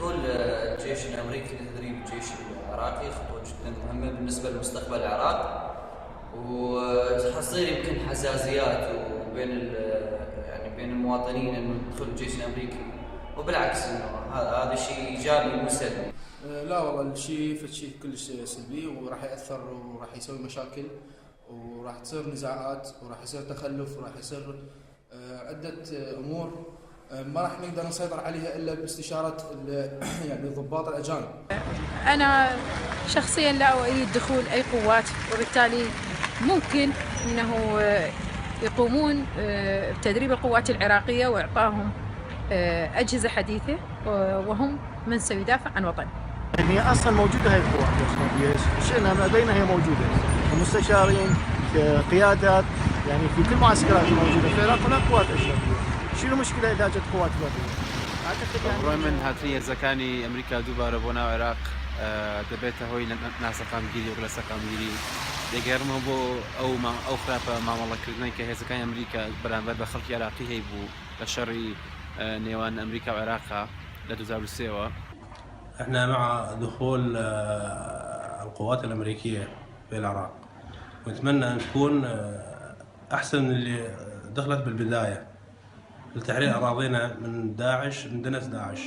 دخول الجيش الأمريكي لتدريب الجيش العراقي خطوة جدا مهمة بالنسبة لمستقبل العراق، وحصير يمكن حزازيات يعني بين المواطنين انه يدخل الجيش الامريكي، وبالعكس انه هذا شيء ايجابي مو سلبي. لا والله الشيء كلش سلبي، وراح ياثر وراح يسوي مشاكل، وراح تصير نزاعات، وراح يصير تخلف، وراح يصير عده امور ما راح نقدر نسيطر عليها الا باستشاره يعني الضباط الاجانب. انا شخصيا لا اؤيد دخول اي قوات، وبالتالي ممكن انه يقومون بتدريب القوات العراقيه واعطاهم اجهزه حديثه، وهم من سيدافع عن وطنه. هي اصلا موجوده هاي القوات الاجنبيه، شئنا ما ابينا هي موجوده، المستشارين، قيادات، يعني في كل معسكرات موجوده في العراق هناك قوات اجنبيه. شنو المشكله اذا جت قوات بريه؟ اعتقد يعني من هاتني زكاني امريكا دوباره بونا العراق دبيته هوي ناس قامگیری ولا سقامگیری دەگەڕمەوە بۆ ئەو خراپە مامەڵەکردنەوەی کە هێزەکانی ئەمریکا بەرامبەر بە خەڵکی عراقی هەیە بوو لە شەڕی نێوان ئەمریکا و عێراقا لە 2003. احنا مع دخول القوات الأمريكية في العراق، ونتمنى أن تكون أحسن من اللي دخلت بالبداية لتحرير أراضينا من داعش، من دنس داعش.